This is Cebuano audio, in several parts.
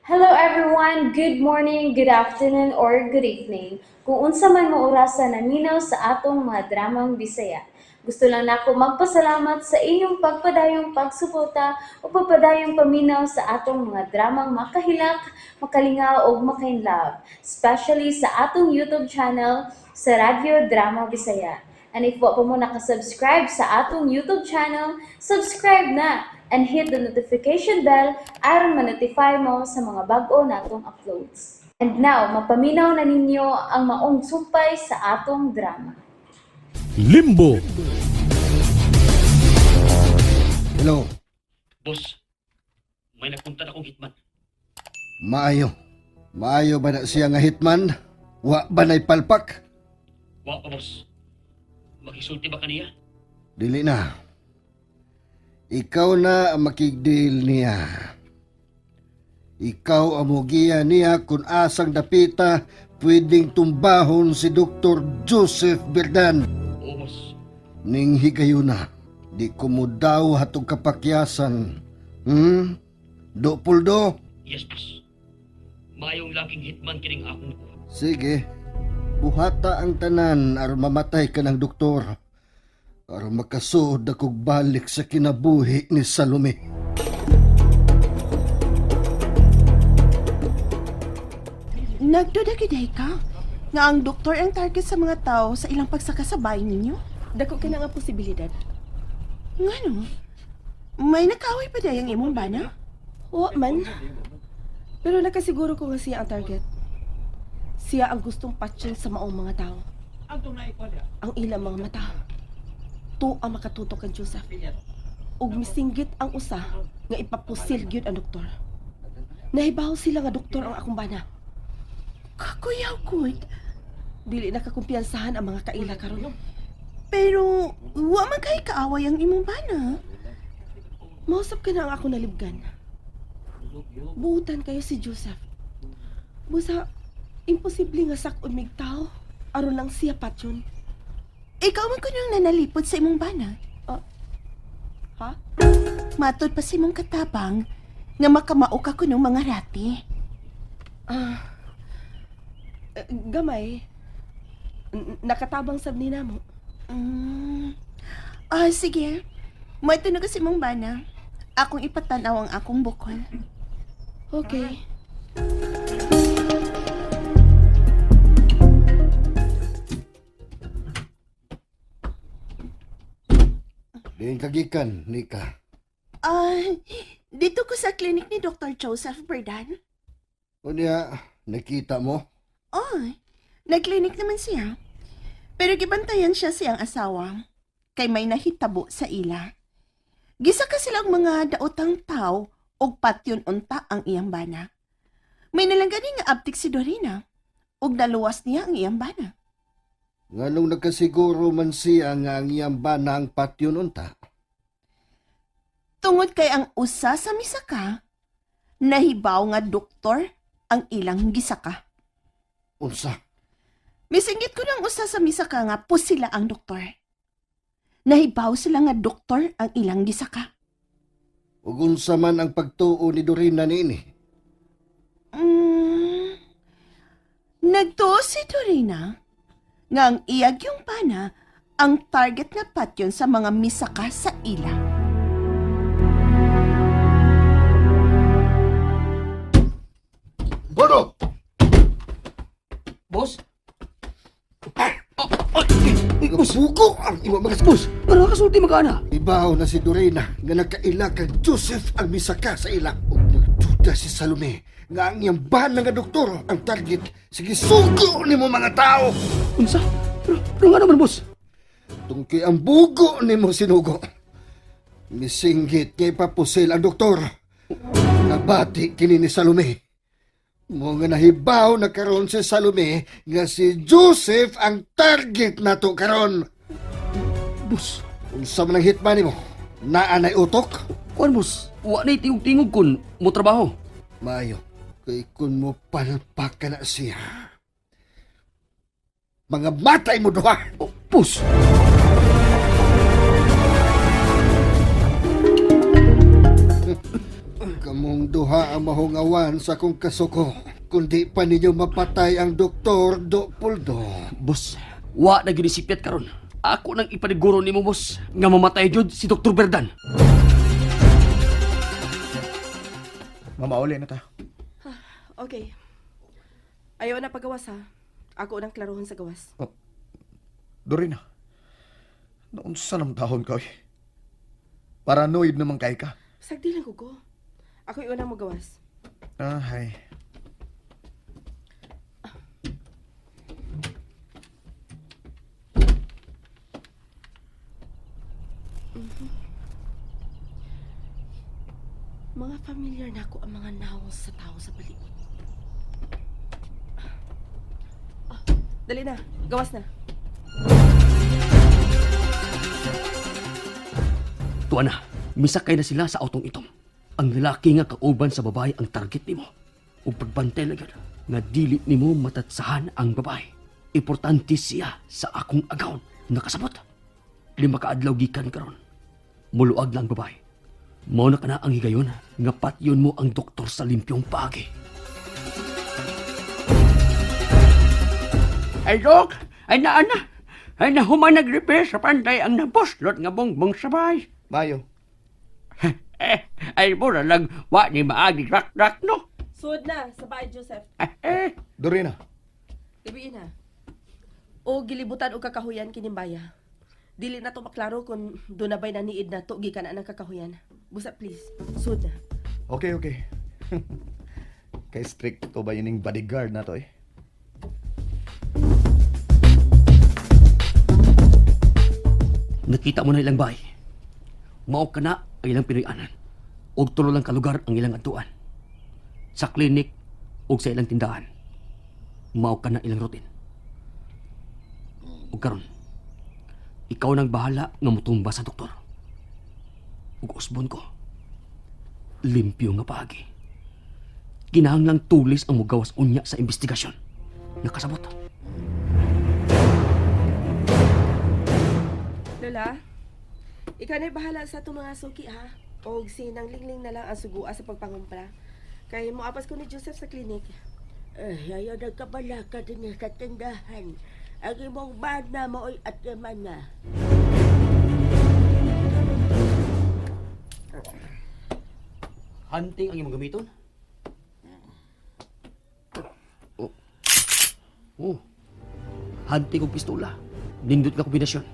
Hello everyone! Good morning, good afternoon, or good evening. Kung unsa man mo orasa naminaw sa atong mga dramang Bisaya. Gusto lang nako magpasalamat sa inyong pagpadayong pagsuporta o pagpadayong paminaw sa atong mga dramang makahilak, makalingaw ug makainlove, especially sa atong YouTube channel sa Radyo Drama Bisaya. And if wa pa mo nakasubscribe sa atong YouTube channel, subscribe na and hit the notification bell aron ma-notify mo sa mga bag-o natong uploads. And now, mapaminaw na ninyo ang maong sumpay sa atong drama. Limbo. Hello, Boss, may nagpunta na akong hitman. maayo. Maayo ba na siya nga hitman? Wa ba na'y palpak? Wa pa, boss. Makisulti ba kaniya? Dili na. Ikaw na ang makigdeal niya. Ikaw ang mugiya niya kung asang dapita pwedeng tumbahon si Dr. Joseph Berdan. Oo, boss. Ning higayuna, di ko mo daw hatong kapakyasan. Do puldo? Yes, boss. Mayong laking hitman kining akong kuha. Sige, buhata ang tanan aron mamatay ka ng doktor. Aron makasuod akong balik sa kinabuhi ni Salome. Nagduda gyud ka nga ang doktor ang target sa mga tao sa ilang pagsaka sa bahay ninyo? Dako kina nga posibilidad. Ngano? May nakaaway pa dayang imong bana? Wa man. Pero nakasiguro ko nga siya ang target. Siya ang gustong patyon sa maong mga tao. Ang ilang mga mata. To ang makatutok kang Joseph. Ug misinggit ang usa nga ipapusil gyud ang doktor. Nahibaw sila nga doktor ang akong bana. Kakuyaw gud. Dili na kakumpiyansahan ang mga kaila karon. Pero wa man kay kaaway ang imong bana. Mausap ka na ang ako nalibgan. Buutan kayo si Joseph. Busa, imposible nga sak-on mig tao. Aron lang siya patyon. Ikaw man kuno ang nanalipod sa imong bana. Ha? Matod pa sa imong katabang nga makamao ka kuno mga rati. Ah, gamay. Nakatabang sab ni namo. Ah, sige. May tunog sa imong bana. Akong ipatanaw ang akong bukol. Okay. Diin kagikan, Nika. Ah, dito ko sa clinic ni Dr. Joseph Berdan. Unya, nakita mo? Oy, nag-clinic naman siya. Pero gibantayan siya siyang asawa. Kay may nahitabo sa ila. Gisa ka silang mga daotang tao og patyon unta ang iyang bana. May nalanggani nga abtik si Dorina. Og naluwas niya ang iyang bana. Nganong nagkasiguro man siya nga ang iyang bana ang patyon unta? Tungod kay ang usa sa misaka, nahibaw nga doktor ang ilang gisaka. Unsa? Misinggit ko ng usa sa misaka nga po sila ang doktor. Nahibaw sila nga doktor ang ilang gisaka. Ug unsa man ang pagtuo ni Dorina niini? Nagtuo si Dorina nga ang iyag yung pana ang target nga patyon sa mga misaka sa ila. Bono! Boss? Pugo ang imo mga Boss, ano nakasulti magana? Ibaw na si Dorina nga nakaila kang Joseph ang misaka sa ila. Ug nagduda si Salome nga ang iyang bana nga doktor ang target sa gisugo nimo mga tao. Unsa? Pero nga naman, boss? Tungki ang bugo nimo sinugo. Misinggit kay papusil ang doktor. Nabati kini ni Salome. Mo nga nahibaw na karon si Salome nga si Joseph ang target nato karon. Boss, Unsa man ang hitman nimo? Naa nay utok? kuan boss, wa na'y tingog-tingog kun mo trabaho. Maayo, kay kun mo palpak ka na siya. Mga matay mo duha! Oh, boss. Kamong duha ang mahungawan sa akong kasuko. Kundi pa ninyo mapatay ang doktor Do Puldo. Boss, wa na gyud si Piat karon. Ako nang ipaniguro nimo, boss, nga mamatay jud si Dr. Berdan. Mamauli na ta. Okay. Ayaw na pagawas ha. Ako unang klaruhon sa gawas. Dorina. Noon sa nam taon ka, oy. Paranoid naman kay ka. Sagdi lang ko. Ako unang mo gawas. Ah, hay. Mga familiar na ako ang mga nawong sa tao sa palibot. Ah, dali na. Gawas na. Tuwa na, misakay na sila sa autong itom. Ang lalaki nga kauban sa babae ang target nimo. Ug pagbantay na gyud nga dili nimo matatsahan ang babae. Importante siya sa akong agawon. Nakasabot. 5 ka adlaw gikan karon. Muluag lang babae. Mao na kana ang higayon nga patyon mo ang doktor sa limpyong paagi. Ay, Dok! Ay, naana! Ay, nahuman nag-repair sa panday ang nabuslot nga bongbong sabay. Mayo. Eh, ay, mura lang, wa ni maagi rak-rak, no? Sud na sa bahay, Joseph. Eh, eh. Dorina. Gabi na. O gilibutan og kakahuyan kinimbaya. Dili na to maklaro kung doon na ba'y naniid na to gikan na ng kakahuyan. Busa please, sud na. Okay, okay. Kay strict to ba ining bodyguard na to eh? Nakita mo na ilang bahay. Mao ka na ang ilang Pinoy-anan. Og tulo lang ka lugar ang ilang adtuan. Sa klinik og sa ilang tindahan. Mao ka na ilang routine. Og karon, ikaw nang bahala nga mutumba sa doktor. Ug usbon ko. Limpyo nga paagi. Kinahanglang tulis ang mugawas unya sa investigasyon. Nakasabot. Lola, ikaw na'y bahala sa itong mga suki ha. Og sinang lingling na lang ang sugua sa pagpangumpra. Kay moapas ko ni Joseph sa klinik. Eh, ayaw nagkabala ka din sa tindahan. Ang imong bana mao'y at na. Hunting ang imong gamiton? Oh. Oh. Hunting og pistola. Nindot nga kombinasyon.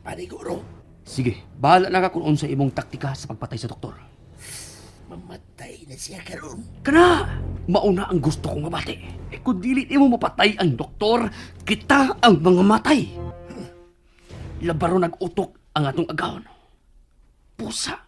Paniguro, Sige, bahala na ka kung unsa imong taktika sa pagpatay sa doktor. mamatay na siya karon. Kana! Mauna ang gusto kong mabati. Eh kung dili nimo mapatay ang doktor, kita ang mga matay. Labaro nag-utok ang atong agawon. Pusa.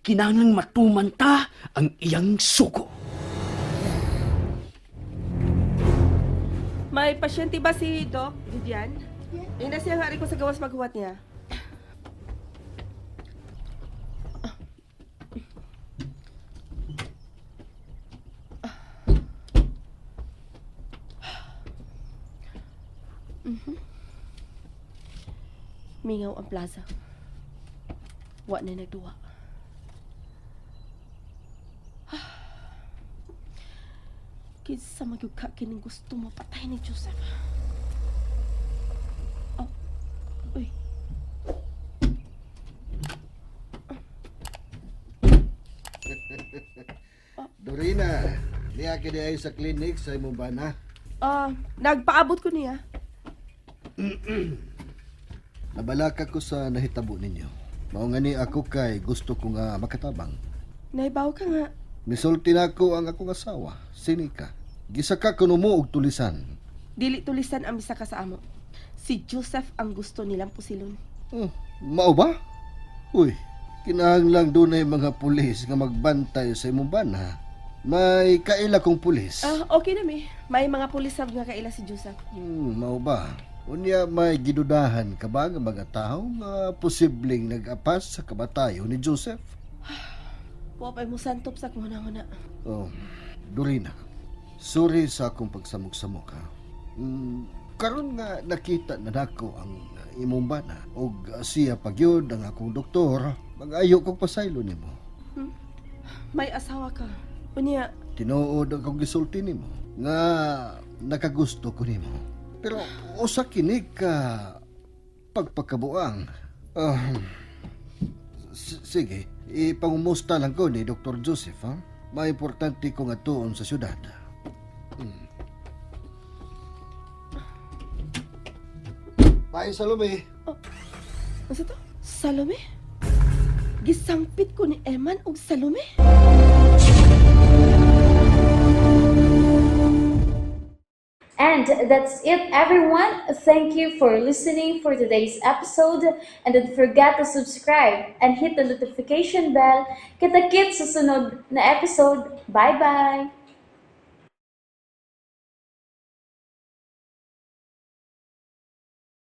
Kinahanglang matumanta ang iyang suko. May pasyente ba si Doc Vivian? Yeah. Ina siya nga ko sa gawas maghuwat niya. Mingaw ang plaza. Wa na nagduwa. Kinsa magyud ka kining gusto mo patay ni Joseph. Oh. Uy. Dorina, niya kini ay sa clinic sa imong bana. Ah, nagpaabot ko niya. Nabalaka ko sa nahitabo ninyo. Mao nga ni ako kay gusto ko nga makatabang. Naibaw ka nga. Misulti na ako ang akong asawa, sinika. Gisaka kuno mo og tulisan. Dili tulisan ang bisa ka sa amo. Si Joseph ang gusto nilang pusilon. Mao ba? Uy, kinahanglang dunay mga pulis nga magbantay sa imong bana. May kaila kong pulis. Ah, okay na mi. May mga pulis sab nga kaila si Joseph. Mao ba? Unya may gidudahan ka ba nga mga tao nga posibleng nag-apas sa kabatayo ni Joseph? Wa pa'y musantop sa kuna-una. Oh, Dorina, sorry sa akong pagsamok-samok ha. Karon nga nakita na nako ang imong bana og siya pagyud ang akong doktor. Mag-ayo kog pasaylo nimo. May asawa ka. Unya, Tinuod ang kong gisulti nimo nga nakagusto ko nimo. Pero usa kini ka pagpakabuang. Ah, sige, ipangumusta lang ko ni Dr. Joseph, ha? Maimportante ko nga tuon sa syudad. Bye, Salome. ano to? Salome? Gisampit ko ni Eman og Salome? And that's it, everyone. Thank you for listening for today's episode. And don't forget to subscribe and hit the notification bell. Kita-kits sa sunod na episode. Bye-bye!